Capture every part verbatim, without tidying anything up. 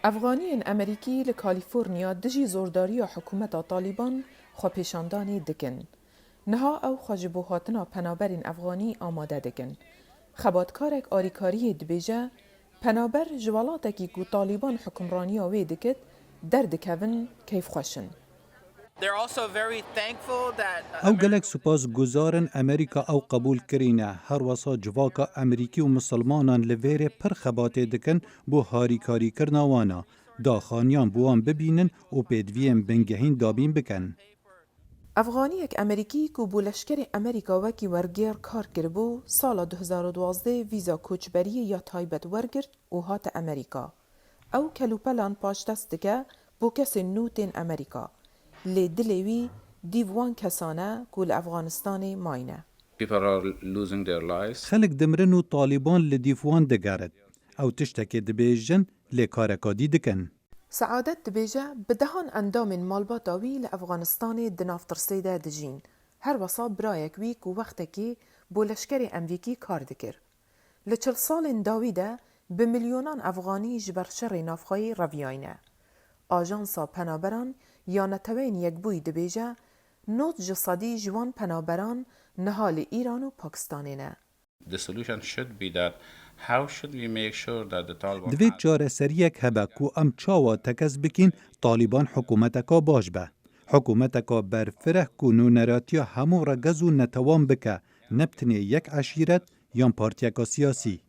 Efxaniyên Amerîkî li Kalîforniya dijî zordariya hikûmeta Talîban xwepêşandanê dikin. Niha ew xwe ji bo hatina penaberên Efxanî amade dikin. Xebatkarek alîkariyê dibêje, penaber ji welatekî ku Talîban hikimraniya wê dikit, derdikevin keyfxweş in. They're also very thankful that, uh, Ew gelek America supasguzar in Amerîka ew qebûl kirîne. Her wesa civaka Amerîkî û misilmanan li vêrê pir xebatê dikin bo harîkarîkirina wan a, daxaniyan bi wan bibînin û pêdiviyên bingehîn dabîn bikin. Efxaniyek Amerîkî ku bo leşkerê Amerîka wekî wergêr kar kiribû, sala du hezar û duwazdeh vîza koçberiyê ya taybet wergirt û hate Amerîka. Ew kelûpelan paşdest dike bo kesên nû tên Amerîka. Lê dilê wî dîv wan kesan e ku li Efxanistanê mayne. People are losing their lives. Xelk dimirin û Talîban li dîv wan digerit. Ew tiştekê dibêjin, lê kareka dî dikin. Seadet dibêje, bi dehan endamên malbata wî li Efxanistanê di nav tirsê de dijîn. Her wesa birayek wî ku wextekî bo leşkerê Emrîkî kar dikir. Li çil salên dawî de bi milyonan Efxanî ji ber şerê navxweyî reviyayne. Ajansa Penaberan ya Neteweyên Yekbûyî dibêje, nod ji sedî ji wan penaberan niha li Îran û Pakistanê ne. The solution should be that how should we make sure that the Taliban Divê has çareseriyek hebe ku em çawa tekez bikîn Talîban hikûmeteka baş be. Hikûmeteka berfireh ku nûneratiya hemû regez û netewan bike, ne bi tinê yek eşîret yan partiyeka siyasî.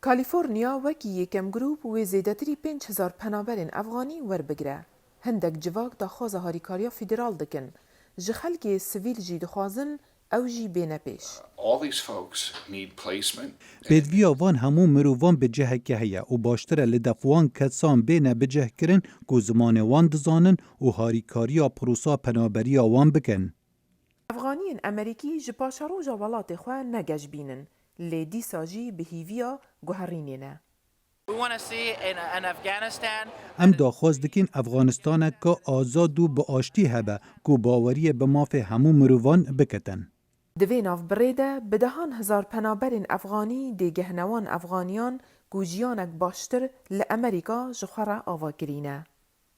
Kalîforniya wekî yekem grûp wê zêdetirî pênc hezar penaberên Efxanî werbigire. Hindek civak daxwaza harîkariya federal dikin. Ji xelkê sivîl jî dixwazin ew jî bêne pêş. All these folks need placement. Pêdiviya van hemû mirovan bi cihekê heye û baştir e li def wan kesan bêne bicihkirin ku zimanê wan dizanin û harîkariya prosa penaberiya wan bikin. Efxaniyên Emerîkî ji paşeroja welatê xwe ne geş bînin, lê dîsa jî bi hîviya guherînê ne. We wanna see an, an Afghanistan. Em daxwaz dikin Efxanistaneke azad û bi aştî hebe ku baweriyê bi mafê hemû mirovan biketin. Di vê navbirê de bi dehan hezar penaberên Efxanî dê gehnewan Efxaniyan ku jiyanek baştir li Emerîka ji xwe re ava kirîne.